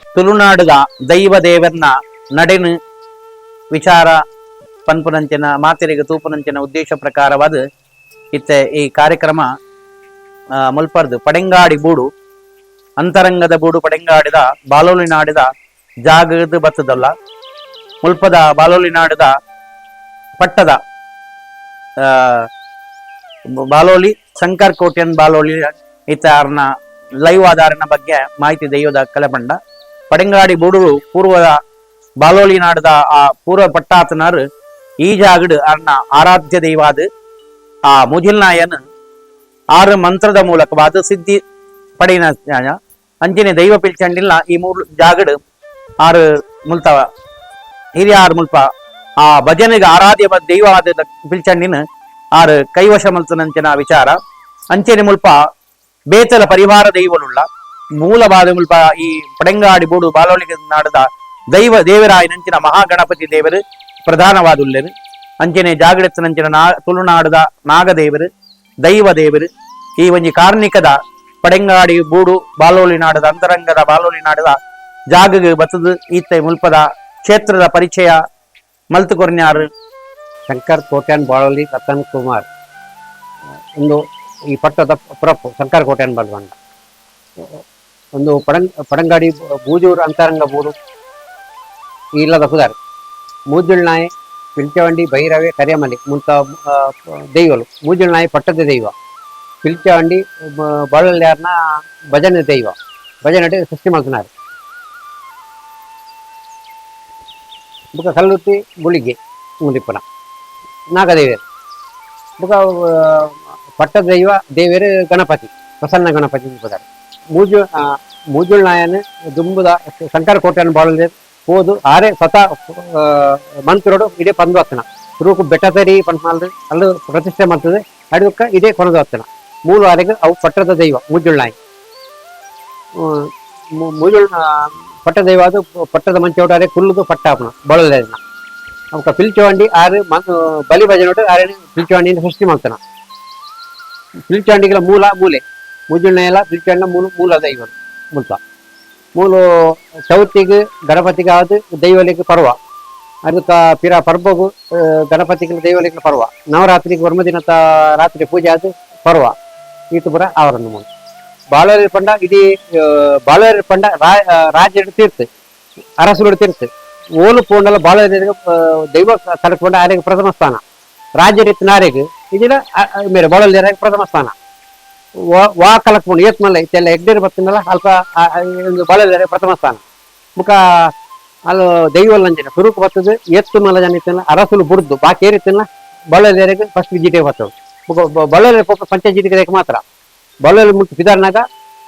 ತುಳುನಾಡುದ ದೈವ ದೇವರ್ನ ನಡೆನು ವಿಚಾರ ಪನ್ಪುನಂಚಿನ ಮಾತೆರಿಗೆ ತೂಪುನಂಚಿನ ಉದ್ದೇಶ ಪ್ರಕಾರವಾದ ಇತ್ತೆ ಈ ಕಾರ್ಯಕ್ರಮ ಮುಲ್ಪರ್ದು ಪಡೆಂಗಾಡಿ ಬೂಡು ಅಂತರಂಗದ ಬೂಡು ಪಡೆಂಗಾಡಿದ ಬಾಲೋಲಿ ನಾಡಿದ ಜಾಗದ ಬತ್ತದಲ್ಲ ಮುಲ್ಪದ ಬಾಲೋಲಿ ನಾಡಿದ ಪಟ್ಟದ ಬಾಲೋಲಿ ಶಂಕರ್ ಕೋಟ್ಯನ್ ಬಾಲೋಲಿ ಇತ್ತ ಆರ್ನ ಲೈವ್ ಆಧಾರನ ಬಗ್ಗೆ ಮಾಹಿತಿ ದೈವದ ಕಲೆಪಂಡ ಪಡೆಂಗಾಡಿ ಬೂಡು ಪೂರ್ವದ ಬಾಲೋಲಿ ನಾಡದ ಆ ಪೂರ್ವ ಪಟ್ಟಾತನಾರು ಈ ಜಾಗಡು ಅರ್ನ ಆರಾಧ್ಯ ದೈವಾದ ಆ ಮುಜಿಲ್ನಾಯನ್ ಆರು ಮಂತ್ರದ ಮೂಲಕವಾದ ಸಿದ್ಧಿ ಪಡೆಯಿನ ಅಂಚನೆ ದೈವ ಪಿಲ್ಚಂಡಿಲ್ಲ ಈ ಮೂರು ಜಾಗಡು ಆರು ಮುಲ್ತವ ಹಿರಿಯಾರು ಮುಲ್ಪ ಆ ಭಜನೆಗೆ ಆರಾಧ್ಯ ದೈವ ಆದ ಪಿಲ್ಚಂಡಿನ ಆರು ಕೈವಶ ಮಲ್ತನಂಚಿನ ವಿಚಾರ. ಅಂಚನೆ ಮುಲ್ಪ ಬೇತಲ ಪರಿವಾರ ದೈವಲುಳ್ಳ ಮೂಲವಾದ ಮುಲ್ಪ ಈ ಪಡೆಂಗಾಡಿ ಬೂಡು ಬಾಲೋಲಿಗೆ ನಾಡದ ದೈವ ದೇವರಾಯನಂಚಿನ ಮಹಾಗಣಪತಿ ದೇವರು ಪ್ರಧಾನವಾದುಲ್ಲೇನು. ಅಂಚನೆ ಜಾಗೃತನಂಚಿನ ನಾ ತುಳುನಾಡದ ನಾಗದೇವರು ದೈವ ದೇವರು ಈ ಒಂಜಿ ಕಾರ್ಣಿಕದ ಪಡೆಂಗಾಡಿ ಬೂಡು ಬಾಲೋಲಿ ನಾಡದ ಅಂತರಂಗದ ಬಾಲೋಲಿ ನಾಡದ ಜಾಗಗೆ ಬತ್ತದು ಈತ ಮುಲ್ಪದ ಕ್ಷೇತ್ರದ ಪರಿಚಯ ಮಲ್ತು ಕೊರ್ನ್ಯಾರು. ಶಂಕರ್ ಕೋಟ್ಯಾನ್ ಬಾಳೋಲಿ ರತನ್ ಕುಮಾರ್ ಒಂದು ಈ ಪಟ್ಟದ ಪುರಪ್ಪು ಶಂಕರ್ ಕೋಟ್ಯಾನ್ ಬಲ್ವಂಡ ಒಂದು ಪಡಂಗಾಡಿ ಬೂಜೂರು ಅಂತರಂಗ ಬೂಡು ಇಲ್ಲದ ಪುದಾರ್ ಮೂಜುಳ್ ನಾಯಿ ಪಿಲ್ಚವಂಡಿ ಭೈರವೆ ಕರಿಯಮಲಿ ಮುಂತ ದೈವಲು. ಮೂಜುಳ್ ನಾಯಿ ಪಟ್ಟದ ದೈವ, ಪಿಲ್ಚವಂಡಿ ಬಾಳಲ್ಯಾರ್ನ ಭಜನೆ ದೈವ, ಭಜನೆ ಸೃಷ್ಟಿ ಮಾಡ್తున్నారు. ಬುಕ್ಕ ಕಲ್ಲುತ್ತಿ ಗುಳಿಗೆ ಮುದಿಪ್ಪನ ನಾಗದೇವರು ಬುಕ್ಕ ಪಟ್ಟದ ದೈವ ದೇವರು ಗಣಪತಿ ಪ್ರಸನ್ನ ಗಣಪತಿ ಪದಾರೆ. ಮೂಜು ಮೂಜುಳ್ ನಾಯನ್ ದುಂಬುದ ಶಂಕರ ಕೋಟೆಯನ್ನು ಬಾಳದೆ ಹೋದು ಆರೆ ಸ್ವತಃ ಮಂತ್ರೋಡು ಇದೇ ಪಂದು ಹತ್ತನ ರೂಕು ಬೆಟ್ಟತರಿ ಪಂಪನಾಲ್ದು ಅಲ್ಲು ಪ್ರತಿಷ್ಠೆ ಮಾಡ್ತದೆ ಅಡುಕ್ಕ ಇದೇ ಕೊನದು ಹತ್ತನ ಮೂರು ಆರೆಗೆ ಅವು ಪಟ್ಟದ ದೈವ ಮೂಜುಳ್ ನಾಯಿ ಮೂಜುಳ್ ಪಟ್ಟ ದೈವ ಅದು ಪಟ್ಟದ ಮಂಚೋಟಾರೆ ಕುಲ್ಲುದು ಪಟ್ಟಾಪನ ಬಳಲೇನ ಅವಕ ಪಿಲ್ಚವಂಡಿ ಆರು ಬಲಿ ಭಜನೋಟು ಆರೆ ಪಿಲ್ಚವಂಡಿನ ಸೃಷ್ಟಿ ಮಾಡ್ತಾನ. ಪಿಲ್ಚವಂಡಿಗಳ ಮೂಲ ಮೂಲೆ ಮೂಜುಳ್ನೆಲ್ಲ ಪಿಲ್ಚವಂಡ ಮೂಲ ಮೂಲ ದೈವ ಮುಲ್ಪ ಮೂಲು ಚೌತಿಗೆ ಗಣಪತಿಗೆ ಆದ ದೈವಲಿಗೆ ಪರ್ವ ಅದಕ್ಕೆ ಪಿರ ಪರ್ಬಗು ಗಣಪತಿಗೆ ದೈವಲಿಗೆ ಪರ್ವ ನವರಾತ್ರಿಗೆ ವರ್ಮ ದಿನದ ರಾತ್ರಿ ಪೂಜೆ ಆದ ಪರ್ವ ಈತು ಪುರ ಆವರಣ ಮೂಲ ಬಾಳೇರಿ ಪಂಡ ಇಡೀ ಬಾಳೇರಿ ಪಂಡ ರಾಜ್ಯದ ತೀರ್ಥ ಅರಸುಗಳು ತೀರ್ಥ ಓಲು ಪೋಂಡಲ ಬಾಳೇರಿ ದೈವ ತಲುಪುಂಡ ಆರೆಗೆ ಪ್ರಥಮ ಸ್ಥಾನ ರಾಜ್ಯ ರೀತಿ ಇದಿಲ್ಲ ಮೇರೆ ಬಾಳೇರಿ ಪ್ರಥಮ ಸ್ಥಾನ ವಾ ಕಲಕ್ಪುಂಡು ಏತ್ ಮಲ್ಲ ಇತ್ತೆಲ್ಲ ಎಗ್ಡೇರು ಬತ್ತಿನಲ್ಲ ಅಲ್ಪ ಬಾಳೇರಿ ಪ್ರಥಮ ಸ್ಥಾನ ಮುಖ ಅಲ್ಲಿ ದೈವಲ್ಲಂಜನ ಸುರುಕು ಬರ್ತದೆ ಎತ್ತು ಮಲ್ಲ ಜನ ಇತ್ತಲ್ಲ ಅರಸುಲು ಬುಡ್ದು ಬಾಕಿ ಏರಿತ್ತಲ್ಲ ಬಳ್ಳೇರಿಗೆ ಫಸ್ಟ್ ಜಿಟೆ ಬರ್ತದೆ. ಮುಖ ಬಳ್ಳೇರಿ ಪಂಚಾಯತ್ ಮಾತ್ರ ಬಳ್ಳೇರಿ ಮುಟ್ಟು ಬಿದಾರ್ನಾಗ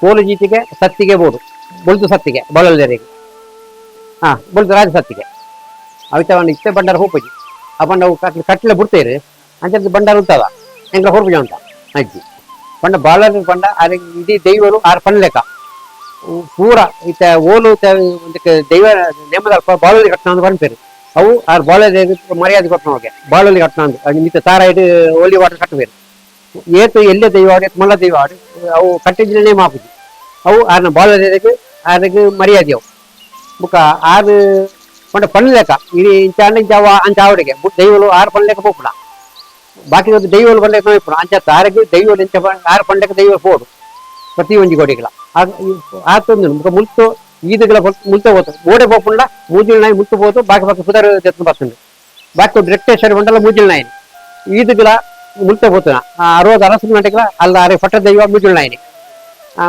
ಕೋಲು ಜೀತಿಗೆ ಸತ್ತಿಗೆ ಬೋಡು ಬೊಳ್ದು ಸತ್ತಿಗೆ ಬಳ್ಳೇರಿಗೆ ಹಾ ಬೊಳ್ದು ರಾಜ ಸತ್ತಿಗೆ ಅವಿತವನ್ನ ಇತ್ತೆ ಬಂಡಾರ ಹೋಪಜಿ ಆ ಬಂಡ ಕಟ್ಲೆ ಕಟ್ಲೆ ಬಿಡ್ತೇರಿ ಅಂಚೆ ಬಂಡಾರ ಉಂಟದ ಎಂಗ್ಲ ಹೊರಪುಜ ಉಂಟ ಅಜ್ಜಿ ಪಂಡ ಬಾಳರಿ ಪಂಡ ಆರೆ ಇಡೀ ದೈವರು ಆರು ಪನ್ಲೆಕ ಪೂರ ಇತ್ತ ಓಲು ದೈವ ನೇಮದಲ್ಪ ಬಾಳಲಿ ಕಟ್ಟಣ ಅಂತ ಪನ್ಪೇರು ಅವು ಆರು ಬಾಳಲಿ ಮರ್ಯಾದೆ ಕೊಟ್ಟನ ಹೋಗಿ ಬಾಳಲಿ ಕಟ್ಟಣ ಅಂತ ಮಿತ್ತ ತಾರ ಇಟ್ಟು ಓಲಿ ವಾಟರ್ ಕಟ್ಟಬೇರು ಏತು ಎಲ್ಲೇ ದೈವ ಆಡು ಏತು ಮಲ್ಲ ದೈವ ಆಡು ಅವು ಕಟ್ಟಿದ್ರೆ ನೇಮ ಆಪುಜಿ ಅವು ಆರ್ನ ಬಾಳಲಿಗೆ ಆರಿಗೆ ಮರ್ಯಾದೆ ಅವು ಬುಕ್ಕ ಆರು ಪಂಡ ಪನ್ಲೆಕ ಇಡೀ ಇಂಚ ಇಂಚ ಅಂಚ ಆವಡಿಗೆ ದೈವಲು ಆರು ಪನ್ಲೆಕ ಪೋಪುಣ ಬಾಕಿ ಒಂದು ದೈವಲು ಪನ್ಲೆಕ ಇಪ್ಪುಣ ಅಂಚ ಆರಿಗೆ ದೈವಲು ಇಂಚ ಆರು ಪನ್ಲೆಕ ದೈವ ಪೋಡು ಪ್ರತಿ ಒಂಜಿ ಗೋಡಿಗಳ ಆತೊಂದು ಮುಕ ಮುಲ್ತು ಈದುಗಳ ಮುಲ್ತ ಹೋತು ಓಡೆ ಪೋಪುಂಡ ಮೂಜಿಲ್ ನಾಯಿ ಮುಲ್ತು ಪೋತು ಬಾಕಿ ಬಾಕಿ ಪುದರ್ ದೆತ್ನ ಬರ್ತುಂಡು ಬಾಕಿ ರೆಕ್ಟೇಶ್ವರಿ ಮಂಡಲ ಮೂಜಿಲ್ ನಾಯಿನಿ ಈದುಗಳ ಮುಲ್ತೆ ಪೋತುನ 60 ಅರಸು ಗಂಟೆಗಳ ಅಲ್ಲ ಅರೆ ಪಟ್ಟ ದೈವ ಮೂಜಿಲ್ ನಾಯಿನಿ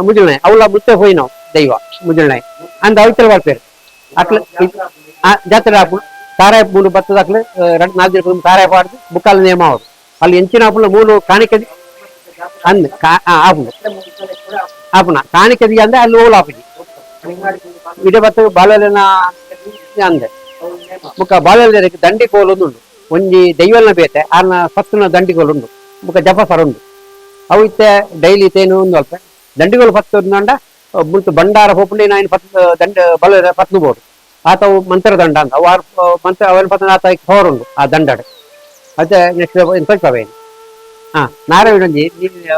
ಮುಜಿಲ್ ನಾಯಿ ಅವಳ ಮುತ್ತೆ ಹೋಯಿನವು ದೈವ ಮುಜಿಲ್ ನಾಯಿ ಅಂದ ಅವಿತಲ್ ಬರ್ಪೇರು ಅಕ್ಲ ಜಾತ್ರೆ ಆಪುಂಡು ಸಾರಾಯ ಮೂಲು ಬತ್ತದ ಅಕ್ಲು ಎರಡು ನಾಲ್ಕು ದಿನ ಸಾರಾಯ ಪಾಡ್ದು ಬುಕ್ಕಾಲ ನೇಮ ಆವಡು ಅಲ್ಲಿ ಎಂಚಿನ ಆಪುಂಡು ಮೂಲು ಕಾಣಿಕೆ ಅಂದ್ ಆಪುಂಡು ಆಪುಣ ಕಾಣಿಕೆ ಅಂದ್ರೆ ಅಲ್ಲಿ ಓಲು ಆಪುಜಿ ಇಡೆ ಬತ್ತ ಬಾಲಲಿನ ಅಂದೆ ಬುಕ್ಕ ಬಾಲಲಿನ ದಂಡಿ ಕೋಲು ಉಂಡು ಒಂಜಿ ದೈವಲ್ನ ಬೇತೆ ಆರ್ನ ಸತ್ತುನ ದಂಡಿ ಕೋಲು ಉಂಡು ಬೊಕ ಜಪ ಸರ ಉಂಡು ಅವು ಇತ್ತೆ ಡೈಲಿ ತೇನು ಒಂದು ಅಲ್ಪ ದಂಡಿಗಳು ಪತ್ತೊಂಡ ಮುಲ್ತು ಬಂಡಾರ ಪೋಪುಂಡೆ ನಾಯಿನ ಪತ್ ದಂಡ ಬಲ ಪತ್ನು ಬೋಡು ಆತ ಅವು ಮಂತ್ರ ದಂಡ ಅಂತ ಅವು ಆರು ಮಂತ್ರ ಅವನ ಪತ್ತನ ಆತ ಪವರ್ ಉಂಡು ಆ ದಂಡಡ್ ಅತ್ತೆ ನೆಕ್ಸ್ಟ್ ತೋಜ್ಪವೇನು ಹಾ ನಾರಾಯಣಂಜಿ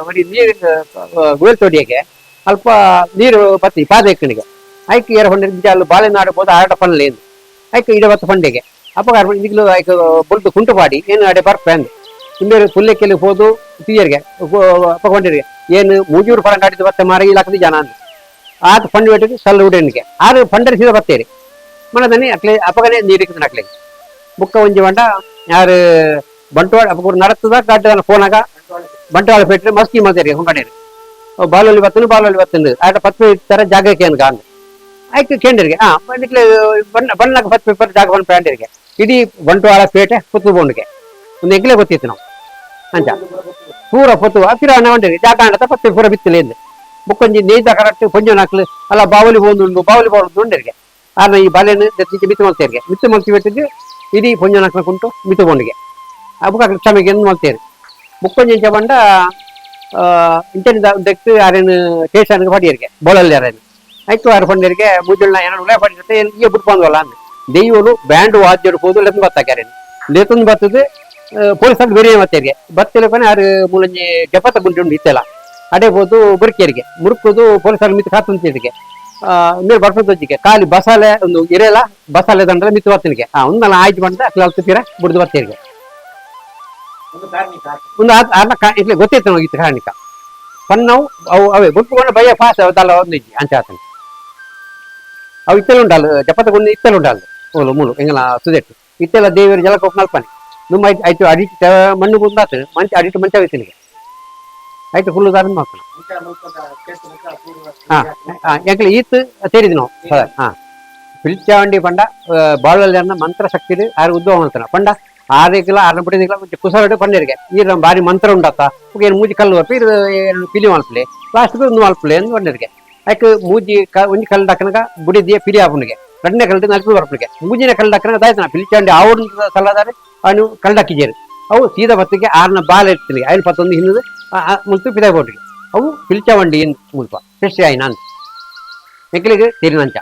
ಒರಿ ನೀರು ಗುವೆಲ್ ತೋಡಿಯಕ್ಕೆ ಅಲ್ಪ ನೀರು ಬತ್ತಿ ಪಾದ ಎಕ್ಕಣಿಗೆ ಐಕ್ ಏರ ಹೊಂಡ ಅಲ್ಲಿ ಬಾಳೆನಾಡು ಬೋದು ಆಟ ಪನ್ಲೆ ಐಕ್ ಇಡ ಬತ್ತ ಪಂಡೆಗೆ ಅಪ್ಪ ಈಗಲೂ ಐಕ್ ಬೊಲ್ದು ಕುಂಟು ಪಾಡಿ ಏನು ಅಡೆ ಬರ್ಪೆ ಅಂದ್ ಇಂಬೇರು ಪುಲ್ಲೆಕ್ಕೆಲ್ಲಿ ಹೋದು ತೀಯರಿಗೆ ಅಪ್ಪ ಕೊಂಡಿರಿಗೆ ಏನು ಮೂಜೂರು ಪರಂಗಾಡಿದ ಬತ್ತೆ ಮಾರ ಈ ಲಕ್ಕದ ಜನ ಅಂದ್ ಆತ ಫಂಡ್ ವೇಟಿಗೆ ಸಲ್ಲ ಉಡೇನಿಗೆ ಆರು ಫಂಡರ್ ಸೀದಾ ಬತ್ತೇರಿ ಮನದನಿ ಅಟ್ಲೆ ಅಪ್ಪಗನೆ ನೀರಿಗೆ ನಟ್ಲೆ ಬುಕ್ಕ ಒಂಜಿ ಬಂಡ ಯಾರು ಬಂಟ್ವಾಳ ಅಪ್ಪ ನಡತದ ಕಾಟದ ಫೋನಾಗ ಬಂಟ್ವಾಳ ಪೇಟ್ರೆ ಮಸ್ಕಿ ಮಲ್ತೇರಿ ಹೊಂಗಡೇರಿ ಬಾಲೊಲಿ ಬತ್ತನು ಬಾಲೊಲಿ ಬತ್ತನು ಆಟ ಪತ್ತು ತರ ಜಾಗಕ್ಕೆ ಏನು ಕಾಂದ್ ಆಯ್ತು ಕೇಂದ್ರಿಗೆ ಹಾ ನಿಕ್ಲೆ ಬಣ್ಣ ಬಣ್ಣಕ್ಕೆ ಪತ್ತು ಪೇಪರ್ ಜಾಗ ಬಂದು ಪ್ಯಾಂಡಿರಿಗೆ ಇಡೀ ಬಂಟ್ವಾಳ ಪೇಟೆ ಪುತ್ತು ಬೋಂಡಿಗೆ ಒಂದು ಎಂಗ್ಲೇ ಗೊತ್ತಿತ್ತು ನಾವು ಅಂಚ ಪೂರ ಪೊತ್ತು ಪಿರಾಣ వండిರಿ ಜಾಗ ಅಂಡತ ಪತ್ತೆ ಪೂರ ಬಿತ್ತಲೇಂದು ಬುಕ್ಕೊಂಜಿ ನೇಯ್ದ ಕರೆಕ್ಟ್ ಕೊಂಜ ನಾಕ್ಲು ಅಲ್ಲ ಬಾವಲಿ ಬೋಂದುಂಡು ಬಾವಲಿ ಬೋಂದು ಉಂಡಿರಿಗೆ ಆರ್ನ ಈ ಬಾಲೆನ ದತ್ತಿಗೆ ಮಿತ್ತು ಮಲ್ತೇರಿಗೆ ಮಿತ್ತು ಮಲ್ತಿ ಬಿಟ್ಟಿದ್ದು ಇಡೀ ಪೊಂಜ ನಾಕ್ಲ ಕುಂಟು ಮಿತ್ತು ಬೋಂಡಿಗೆ ಆ ಬುಕ್ಕ ಕ್ಷಮೆಗೆ ಎಂದು ಮಲ್ತೇರಿ ಬುಕ್ಕೊಂಜಿ ಇಂಚ ಬಂಡ ಇಂಚನ ದಕ್ತು ಆರೇನು ಸ್ಟೇಷನ್ಗೆ ಪಡಿಯರಿಗೆ ಬೋಳಲ್ಲಿ ಆರೇನು ಆಯ್ತು ಆರು ಪಂಡಿರಿಗೆ ಮುಜುಳ್ನ ಏನೋ ಉಳ್ಳೆ ಪಡಿಸುತ್ತೆ ಈ ಬಿಟ್ಟು ಬಂದ್ವಲ್ಲ ಅಂದ್ ದೆಯ್ಯೋಲು ಬ್ಯಾಂಡ್ ವಾದ್ಯರು ಹೋದು ಲೆತ್ತನ್ ಬತ್ತಾಕ್ಯಾರೇನು ಲೇತನ್ ಬರ್ತದೆ ಪೊಲೀಸ್ ಅಲ್ಲಿ ಬೇರೆ ಮತ್ತೇರಿಗೆ ಬತ್ತಿಲಕನೆ ಆರು ಮೂಲಂಜಿ ಜಪತ ಗುಂಡಿ ಉಂಡು ಇತ್ತೆಲ್ಲ ಅಡೆ ಹೋದು ಬುರ್ಕಿಯರಿಗೆ ಮುರುಕುದು ಪೊಲೀಸ್ ಅಲ್ಲಿ ಮಿತ್ತು ಕಾತಂತಿಗೆ ನೀರು ಬರ್ಪದೊಜ್ಜಿಗೆ ಖಾಲಿ ಬಸಾಲೆ ಒಂದು ಇರೆಲ್ಲ ಬಸಾಲೆ ದಂಡ್ರೆ ಮಿತ್ತು ಬರ್ತನಿಗೆ ಆ ಒಂದಲ್ಲ ಆಯ್ತು ಬಂದ ಅಕ್ಲ ತೀರ ಬುಡ್ದು ಬರ್ತೇರಿಗೆ ಒಂದು ಅರ್ನ ಇಟ್ಲೆ ಗೊತ್ತಿತ್ತು ನಮಗೆ ಇತ್ತು ಕಾರಣಿಕ ಪನ್ನವು ಅವು ಅವೇ ಗುಂಪುಕೊಂಡು ಭಯ ಫಾಸ್ಟ್ ಅವತ್ತಲ್ಲ ಒಂದು ಇಜ್ಜಿ ಅಂಚಾತನ ಅವು ಇತ್ತೆಲ್ಲ ಉಂಟಲ್ಲ ಜಪತ ಗುಂಡಿ ಇತ್ತೆಲ್ಲ ಉಂಟಲ್ಲ ಓಲು ಮೂಲು ಎಂಗಲ ಸುದೆಟ್ಟು ಇತ್ತೆಲ್ಲ ದೇವರು ಜಲಕೋಪ್ ಮಲ್ಪನೆ ನಿಮ್ಮ ಆಯ್ತು ಆಯ್ತು ಅಡಿಟ್ ಮಣ್ಣು ಬಂದಾತು ಮಂಚ ಅಡಿಟ್ ಮಂಚ ಹೋಯ್ತಿನಿಗೆ ಆಯ್ತು ಫುಲ್ಲು ದಾರ ಮಾಡ್ತಾನೆ ಹಾ ಯಾಕಂದ್ರೆ ಈತ್ ಸೇರಿದ್ ನಾವು ಹಾ ಪಿಲ್ಚಾವಂಡಿ ಪಂಡ ಬಾಳಲ್ಲಿ ಮಂತ್ರ ಶಕ್ತಿ ಆರು ಉದ್ಭವ ಮಾಡ್ತಾನೆ ಪಂಡ ಆರೇಕಿಲ್ಲ ಆರ್ನ ಬಿಡಿದಿಲ್ಲ ಕುಸರಡು ಪಂಡರಿಗೆ ಈ ಬಾರಿ ಮಂತ್ರ ಉಂಡತ್ತ ಏನು ಮೂಜಿ ಕಲ್ಲು ಬರ್ಪಿ ಇದು ಏನು ಪಿಲಿ ಮಲ್ಪಲೆ ಲಾಸ್ಟ್ ಒಂದು ಮಲ್ಪಲೆ ಅಂದ್ ಪಂಡರಿಗೆ ಐಕ್ ಮೂಜಿ ಒಂಜಿ ಕಲ್ಲು ಡಕ್ಕನಗ ಬುಡಿದಿಯ ಪಿಲಿ ಆಪುನಿಗೆ రెండನೇ ಕಲ್ಲು ನಲ್ಪು ಬರ್ಪುನಿಗೆ ಮೂಜಿನ ಕಲ್ಲು ಡಕ್ಕನಗ ದಾಯ್ತನ ಪಿಲಿಚಾಂಡಿ ಆవుడు ಸಲ್ಲದಾರೆ ಅವನು ಕಲ್ಲು ಅವು ಸೀದಾ ಬತ್ತಿಗೆ ಆರ್ನ ಬಾಲ್ ಇರ್ತೀನಿ ಐನ್ ಪತ್ತೊಂದು ಹಿನ್ನದು ಮುಲ್ತು ಪಿದಾಯ್ ಬೋಟಿಗೆ ಅವು ಪಿಲ್ಚಾವಂಡಿ ಮುಲ್ಪ ಸೃಷ್ಟಿ ಆಯ್ನ ಅಂತ ಎಂಕಲಿಗೆ ತೆರಿನಂಚ.